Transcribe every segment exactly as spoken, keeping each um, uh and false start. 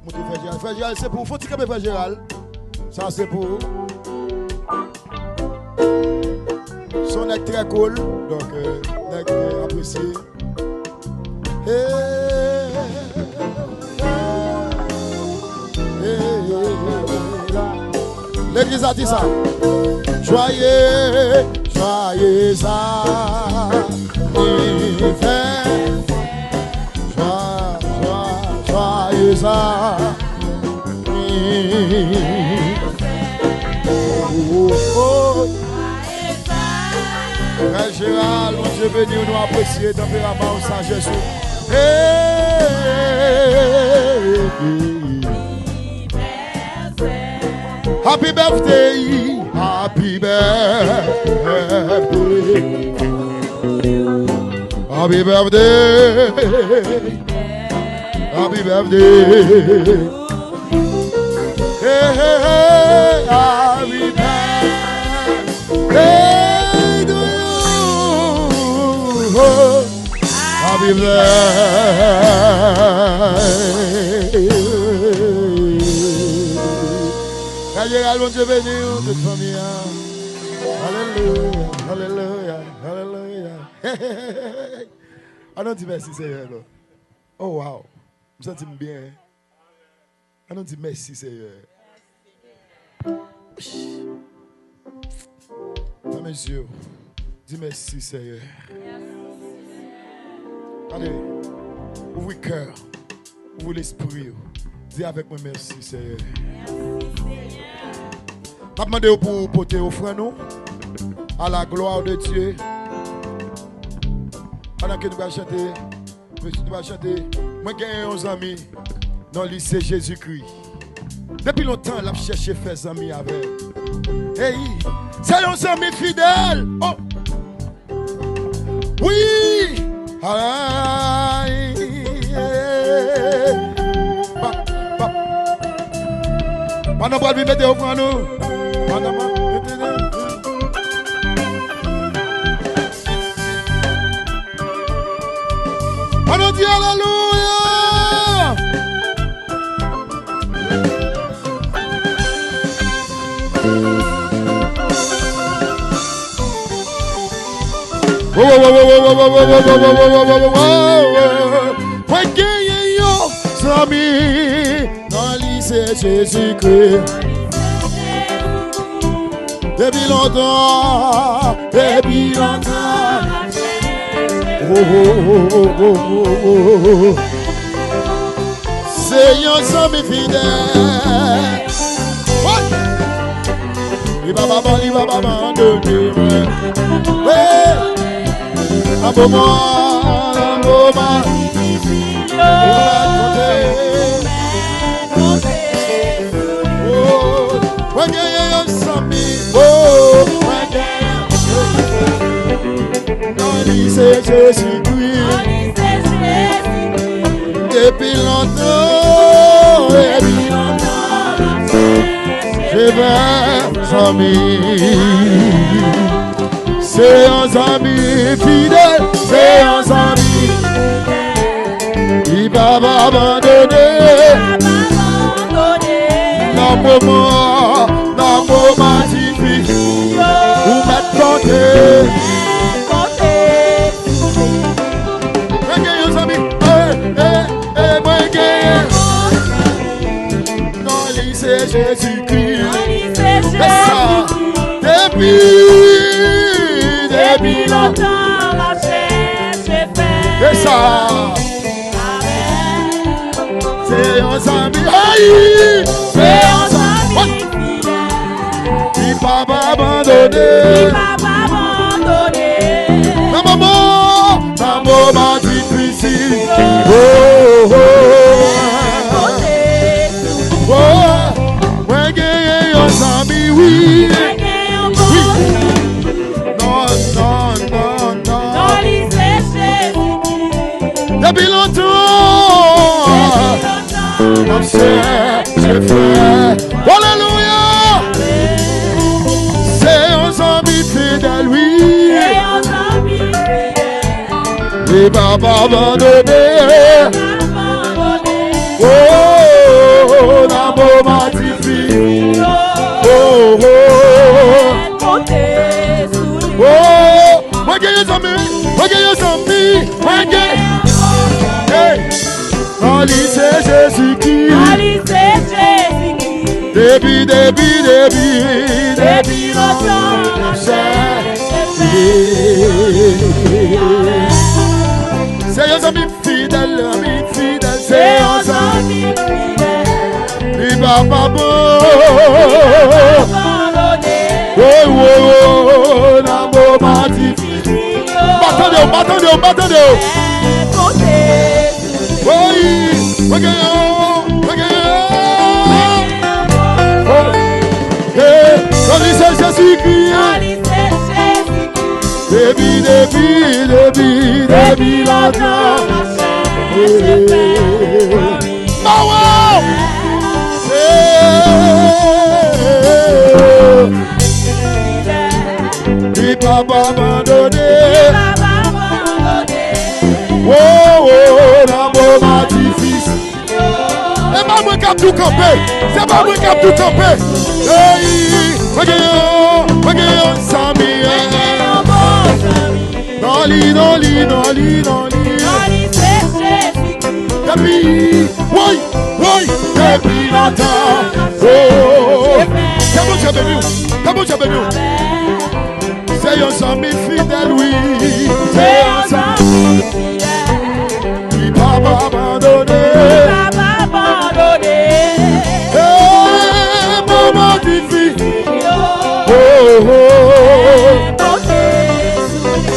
Montre frè Jeral. Frè Jeral, se pou ou. Fò ti kanpe frè Jeral. Sa se pou ou. Se yon nèg trè cool. Donk, euh, nèg, euh, apresye. Hey, hey, hey, hey. Legliz la di sa. Joyeux, joyeux anniversaire. Joyeux, joyeux, joyeux anniversaire. Oh, oh. Frè Jeral, Bondye beni w, nou apresye tanperaman w, sajès ou. Hey! Happy birthday, happy birthday, happy birthday, happy birthday. Hey, hey, hey, happy birthday to you. Happy birthday. Frè Jeral, Bondye beni w, tout fanmi an. Alelouya, alelouya, alelouya. Ann nou di mèsi Senyè non. Oh, wow. M santi m byen. Ann nou di mèsi Senyè. Fèmen zye w. Di mèsi Senyè. Gade, ouvri kè w, ouvri lespri w. Di avèk mwen mèsi Senyè. M ap mande w pou w pote ofrann ou à la gloire de Dieu. Pandan ke nou pral chante, nou pral chante. Mwen genyen yon zanmi, non li se Jezikri. Depi lontan, l ap chèche fè zanmi avè l. Hey, se yon zanmi fidèl. Oh! Wi! Ay! Pa, pa. Pandan pral vin mete ofrann nou. Pandan pral mete nou. Ann nou di alelouya! Mwen genyen yon zanmi, non li se Jezikri. Depi lontan, depi lontan. Oh, oh, oh. Se yon zanmi fidèl. What? Li p ap aban-, li p ap abandone mwen. Hey! Nan moman, nan moman. Ou mèt konte. Oh, mwen genyen yon zanmi. Oh, mwen genyen. Non li se Jezikri. Depi lontan, depi lontan, se vrè zanmi. Se yon zanmi fidèl, se yon zanmi. Li p ap abandone. Nan moman, nan moman difisil, ou mèt konte. Mwen gen yon zanmi, eh, eh, eh, mwen gen. Non li se Jezikri. Non li se Jezikri. E sa, depi, depi lontan, m ap chèche fè. E sa. Se yon zanmi, ay! Se yon zanmi fidèl. Li p ap abandone. Li p ap abandone. Nan moman, nan moman difisil. Oh, oh, oh. Oh, mwen genyen yon zanmi, wi. Mwen genyen yon zanmi. Non, non, non, non. Non li se Jezikri. Depi lontan. Depi lontan. M ap chèche fè. Alelouya. Se yon zanmi fidèl, wi. Se yon zanmi fidèl. Li p ap abandone. Li p ap abandone. Oh. Depi, depi, depi, depi lontan m ap chèche. Se yon zanmi fidèl, zanmi fidèl, se yon zanmi fidèl. Li pa, pa bon. Woy, woy, woy, nan moman difisil. M pa tande w, m pa tande w, m pa tande w. Woy, mwen genyen w, mwen genyen w. Oh, eh, nan li se Jezikri. Depi, depi, depi, depi lontan. Mawa! Li p ap abandone. Wo, wo, nan moman difisil. E pa mwen k ap di w kanpe. Se pa mwen k ap di w kanpe. Hey, mwen gen yon, mwen gen yon zanmi. Nan li, nan li, nan li, nan li. Depi, woy, woy, depi lontan. Oh, ke Bondye beni w. Ke Bondye beni w. Se yon zanmi fidèl, wi. Se yon zanmi fidèl. Li p ap abandone. Li p ap abandone. Eh, moman difisil. Oh, oh, oh. Konte sou li.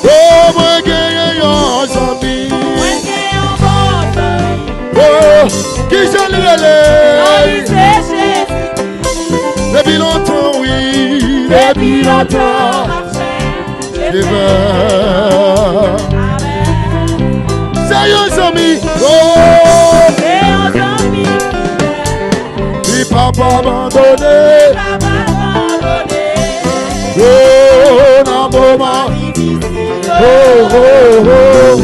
Oh, mwen genyen yon zanmi. Mwen gen yon bon zanmi. Oh, kijan li rele? Non li se Jezi. Depi lontan, wi, depi lontan. Se yon zanmi, oh. Se yon zanmi. Li p ap abandone. Li p ap abandone. Oh, nan moman difisil yo. Oh, oh, oh.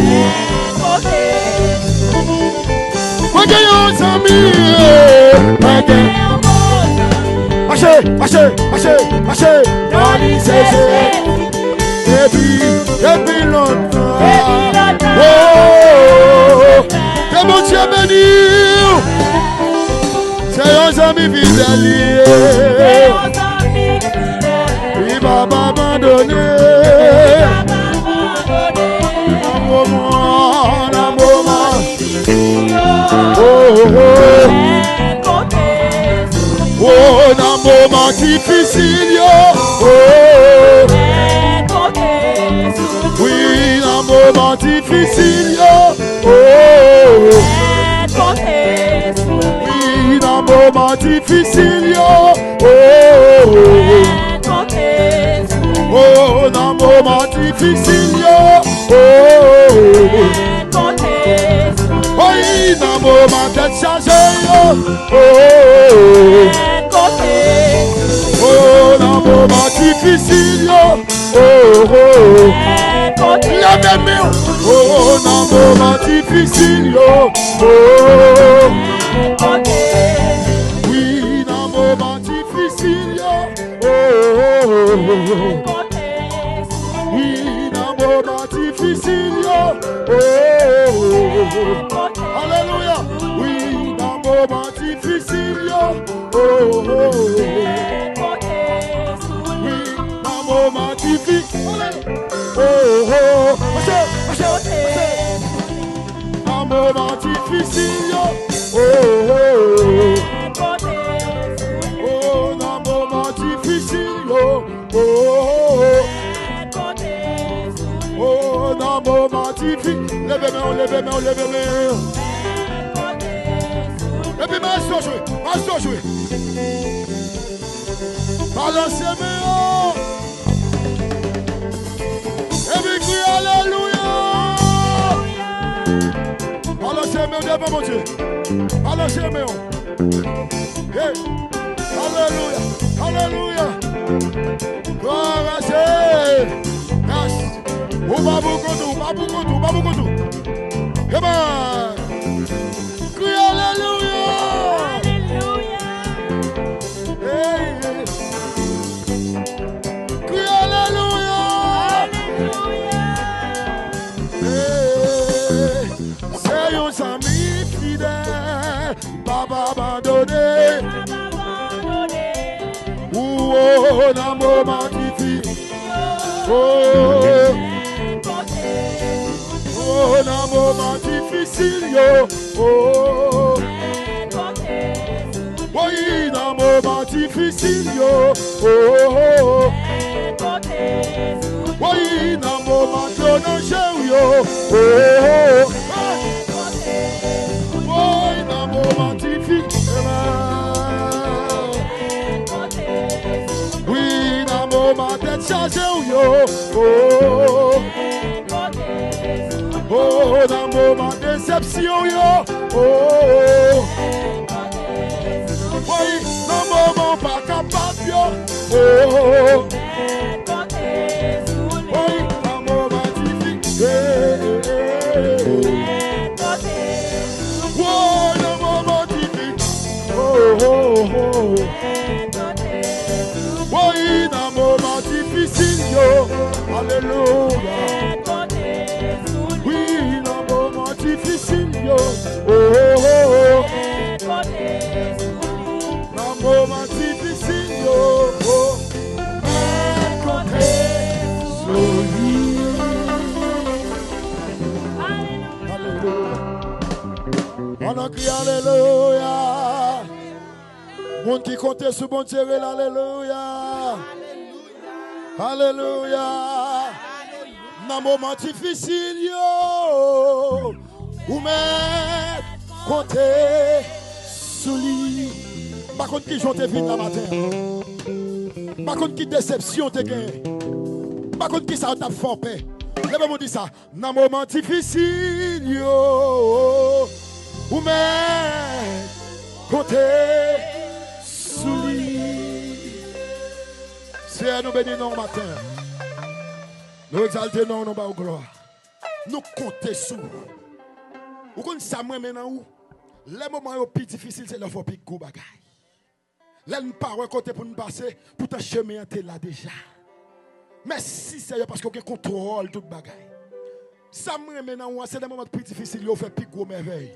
Mwen gen yon zanmi, eh, mwen gen. Mache, mache, mache, mache. Nan li se Jezi. Depi, depi lontan. Oh, ke Bondye beni w. Se yon zanmi fidèl li ye. Li p ap abandone. Nan moman, nan moman. Oh, oh. Oh, nan moman difisil yo. Oh. Wi, nan moman difisil yo. Oh. Wi, nan moman difisil yo. Oh. Oh, nan moman difisil yo. Oh. Wi, nan moman tèt chaje yo. Oh. Oh, nan moman difisil yo. Oh, oh. Leve men w. Oh, nan moman difisil yo. Oh. Wi, nan moman difisil yo. Oh, oh, oh. Wi, nan moman difisil yo. Oh, oh, oh. Alelouya. Wi, nan moman difisil yo. Oh, oh, oh. Wi, nan moman difi-, oh, oh, mache, mache, mache. Nan moman difisil yo. Oh, oh, oh. Oh, nan moman difisil yo. Oh, oh, oh. Oh, nan moman difi-, leve men w, leve men w, leve men w. Epi maestro jwe, maestro jwe. Balanse men yo. Epi kriye alelouya. Balanse men yo devan Bondye. Balanse men yo. Hey. Alelouya. Alelouya. Glwa a Dye. Yes. Ou pa pou kont ou, ou pa pou kont ou, ou pa pou kont ou. Amen. Kriye alelouya. Alelouya. Hey, hey. Kriye alelouya. Alelouya. Hey, se yon zanmi fidèl, pa, pa abandone. Pa, pa Nan moman difi-, oh, oh, nan moman difisil yo, oh, woy, nan moman difisil yo, oh, oh, oh. Woy, nan moman dlo nan je w yo, oh, oh, oh. Woy, nan moman difi-, wi, nan moman tèt chaje w yo, oh, oh, oh, nan moman desepsyon yo, oh, oh, oh. Woy, nan moman w pa kapab yo, oh, oh, oh. Woy, nan moman difi-, eh, eh, eh, eh. Woy, nan moman difi-, oh, oh, oh. Woy, nan moman difisil yo. Alelouya. Wi, nan moman difisil yo. Oh, oh, oh. Nan moman difisil yo. Oh. Mèt konte sou li. Alelouya. Ann kriye alelouya. Moun ki konte sou Bondye, rele alelouya. Alelouya. Nan moman difisil yo, ou mèt konte sou li. M pa konn ki jan w te vin la maten an. M pa konn ki desepsyon w te genyen. M pa konn ki sa yo t ap fè w pè. Leve men w di sa. Nan moman difisil yo, ou mèt konte sou li. Seyè, nou beni non w maten. Nou egzalte non w, nou ba w glwa. Nou konte sou ou. Ou konn sa m renmen nan ou? Lè moman yo pi difisil, se lè w fè w pi gwo bagay. Lè n pa wè kote pou n pase, poutan chemen an te la deja. Mèsi, Seyè, paske w gen kontwòl tout bagay. Sa m renmen nan ou an, se nan moman pi difisil yo, w fè pi gwo mèvèy.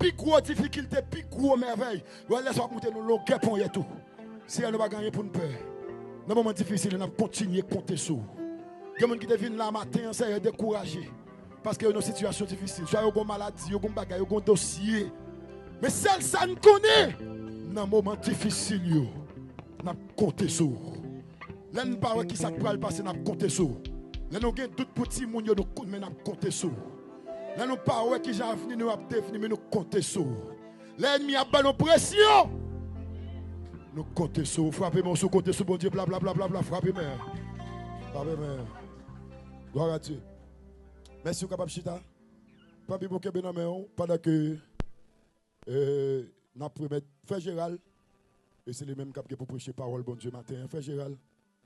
Pi gwo difikilte, pi gwo mèvèy. Yo, lè sa w ap moute nou longè ponyèt ou. Seyè, nou pa gen anyen pou n pè. Nan moman difisil yo, n ap kontinye konte sou ou. Gen moun ki te vin la maten an, Seyè, dekouraje. Paske yo nan sitiyasyon difisil. Swa yo gon maladi, yo gon bagay, yo gon dosye. Men sèl sa n konnen, nan moman difisil yo, n ap konte sou ou. Lè n pa wè ki sa k pral pase, n ap konte sou ou. Lè nou gen dout pou timoun yo, nou konn, men n ap konte sou ou. Lè nou pa wè ki jan avni nou ap devni, men nou konte sou ou. Lè ènmi ap ban nou presyon, nou konte sou ou. Frape men w si w konte sou Bondye, bla, bla, bla, bla, bla, frape men. Frape men. Glwa a Dye. Mèsi, ou kapab chita. Pran Bib ou kenbe nan men w pandan ke, eh, n ap remèt Frè Jeral, e se li menm k ap gen pou preche pawòl Bondye maten an. Frè Jeral,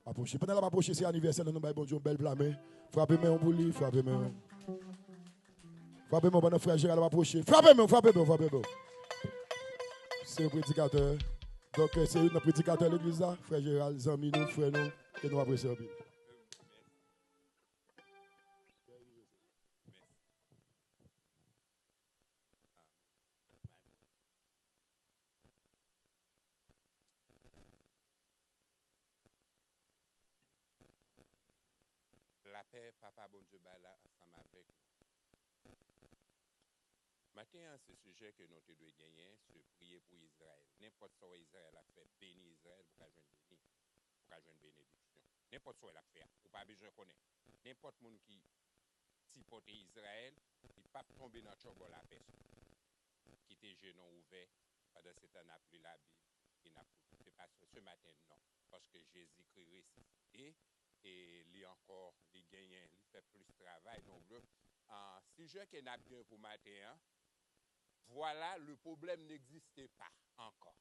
apwoche. Pandan l ap apwoche, se anivèsè l, nou bay Bondye yon bèl pla men. Frape men w pou li, frape men w. Frape men w pandan Frè Jeral ap apwoche. Frape men w, frape men w, frape men w. Se yon predikatè. Donk, se youn nan predikatè legliz la, Frè Jeral, zanmi nou, frè nou, ke nou apresye anpil. Lapè Papa Bondye bay la ansanm avèk nou. Maten an, se sijè ke nou te dwe genyen, se priye pou Izrayèl. Nenpòt sa w wè Izrayèl ap fè, beni Izrayèl, ou ka jwenn beni. Ou ka jwenn benediksyon. Nenpòt sa w wè l ap fè a, ou pa bezwen konnen. Nenpòt moun ki sipòte Izrayèl, li p ap tonbe nan tchòbòl a pèsonn. Kite je nou ouvè, pandan se tan n ap li Labib e n ap koute. Se pa se, se maten, non. Paske Jezikri resisite e li ankò, li genyen, li fè plis travay. Donk, ah, sijè ke n ap gen pou maten an, Voilà, le problème n'existait pas encore.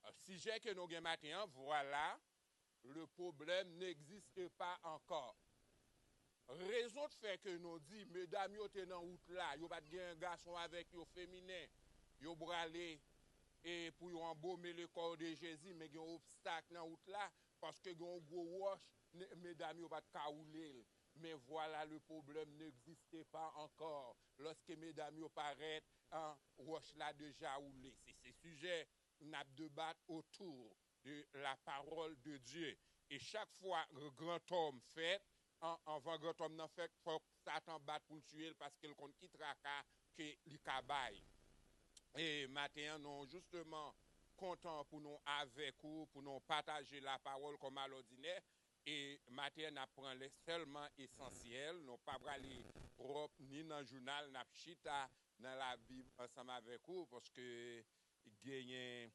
Euh, sijè ke nou gen maten an, Voilà, le problème n'existait pas encore. Rezon k fè ke nou di, medam yo te nan wout la, yo pa t gen gason avèk yo, feminen, yo prale, e pou yo anbome le corps de Jésus, men gen yon obstak nan wout la, paske gen yon gwo wòch, ne-, medam yo pa t ka woule l. Men vwala, le problème n'existait pas encore. Lòske medam yo parèt, an, wòch la deja woule. Se, se sijè n ap debat otou de la parole de Dieu. E chak fwa gran tòm fèt, an, anvan gran tòm nan fèt, fòk Satan bat pou l tiye l paske l konn ki traka ke li ka bay. E maten an, nou jisteman kontan pou nou avèk ou, pou nou pataje lapawòl kòm alòdinè. E maten an, n ap pran lè sèlman esansyèl. Nou pa prale twòp ni nan jounal, n ap chita nan Labib ansanm avèk ou, paske genyen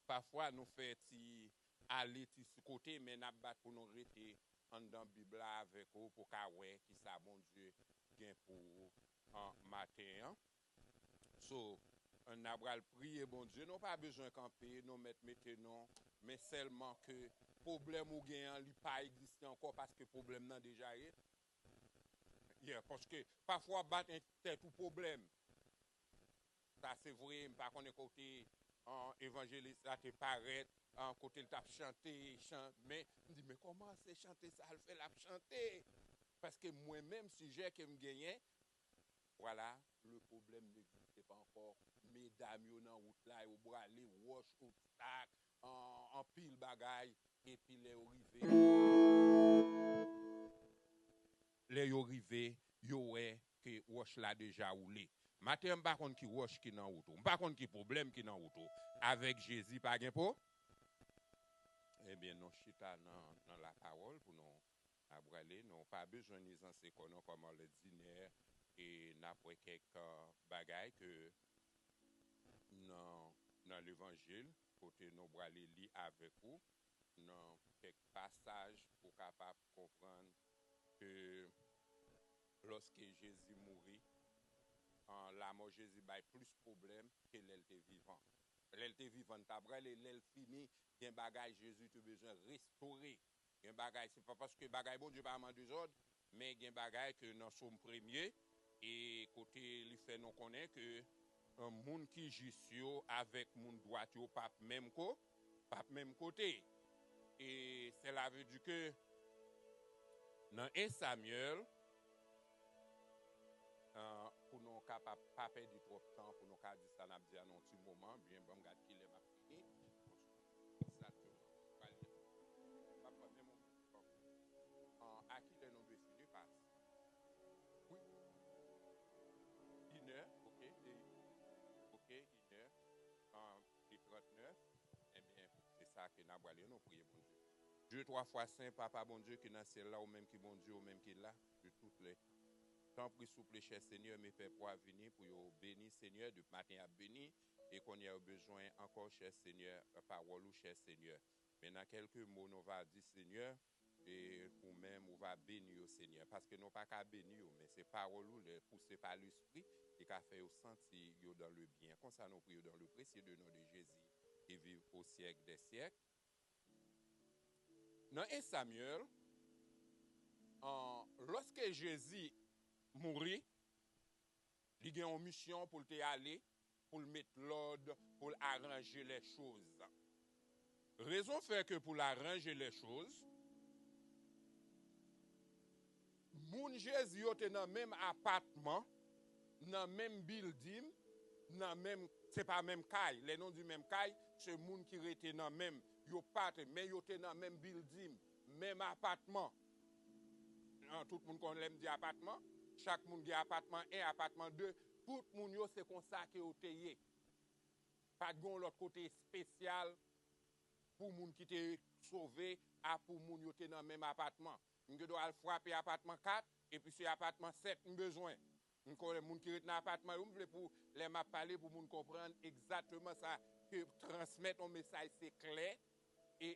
pafwa nou fè ti ale ti sou kote, men n ap bat pou nou rete anndan Bib la avèk ou pou ka wè ki sa Bondye gen pou ou an maten an. So, n a pral priye Bondye. Nou pa bezwen kanpe, nou mèt mete nou, men sèlman ke pwoblèm ou gen an, li pa egziste ankò paske pwoblèm nan deja ye. Yeah, paske pafwa w ap bat tèt ou pwoblèm. Sa se vre, m pa konnen kote an, evanjelis la te parèt, an, kote l t ap chante, chan, men m di, men kòman se chante sa l fè l ap chante? Paske mwen menm, sijè ke m genyen, vwala, le pwoblèm n'egziste pa ankò. Medam yo nan wout la, yo brale, wòch, obstak, an, anpil bagay, epi lè yo rive, lè yo rive, yo wè ke wòch la deja woule. Maten an, m pa konn ki wòch ki nan wout ou. M pa konn ki pwoblèm ki nan wout ou. Avèk Jezi, pa gen po. Ebyen, nou chita nan, nan lapawòl pou nou ap prale. Nou pa bezwen nizanse kò nou kòm alòdinè e n ap wè kèk, uh, bagay ke nan, nan levanjil, kote nou prale li avèk ou, nan kèk pasaj pou w kapab konprann ke lòske Jezi mouri, an, lamò Jezi bay plis pwoblèm ke lè l te vivan. Lè l te vivan, l t ap rele, lè l fini, gen bagay Jezi te bezwen restore. Gen bagay, se pa paske bagay Bondye pa an dezòd, men gen bagay ke nan Sòm premye, e kote li fè nou konnen ke, eh, moun ki jis yo avèk moun dwat yo p ap menm ko, p ap menm kote. E sela vle di ke nan en Samyèl, eh, pou nou kapab pa pèdi twòp tan, pou nou ka di sa n ap di a nan yon ti moman, byen ban m gad kilè m ap fini. Egzakteman. Pral li. M ap pran menm yon minit. An, a kilè nou dwe fini, pas? Wi. Inè, oke, e, oke, inè, an, e trannèf. Ebyen, se sa ke n ap prale, nou priye Bondye. Dye twa fwa sen, Papa Bondye ki nan syèl la, ou menm ki Bondye, ou menm ki la, de tout lè. Tanpri, souple, chè Senyè, men pèp ou a vini pou yo beni, Senyè, depi maten y ap beni, e kounye a yo bezwen ankò, chè Senyè, pawòl ou, chè Senyè. Men nan kèlke mo nou va di, Senyè, e ou menm, ou va beni yo, Senyè, paske nou pa ka beni yo, men se pawòl ou, lè pouse pa Lespri, li ka fè yo santi yo dans le bien. Konsa nou priye dans le précieux de nom de Jésus, ki viv au siècle des siècles. Nan en Samyèl, an, lòske Jezi mouri, li gen yon misyon pou l te ale, pou l met lòd, pou l aranje lè choz. Rezon fè ke pou l aranje lè choz, moun Jezi yo te nan menm apatman, nan menm bilding, nan menm, se pa menm kay. Lè nou di menm kay, se moun ki rete nan menm, yo pa te, men yo te nan menm bilding, menm apatman. An, tout moun konn lè m di apatman, chak moun gen apatman en, apatman de, tout moun yo se konsa ke yo te ye. Pa t gen yon lòt kote espesyal pou moun ki te sove a pou moun yo te nan menm apatman. M gen dwa al frape apatman kat, epi se apatman sèt m bezwen. M konnen moun ki ret nan apatman yo, m vle pou lè m ap pale pou moun konprann egzakteman sa ke transmèt yon mesaj se klè. E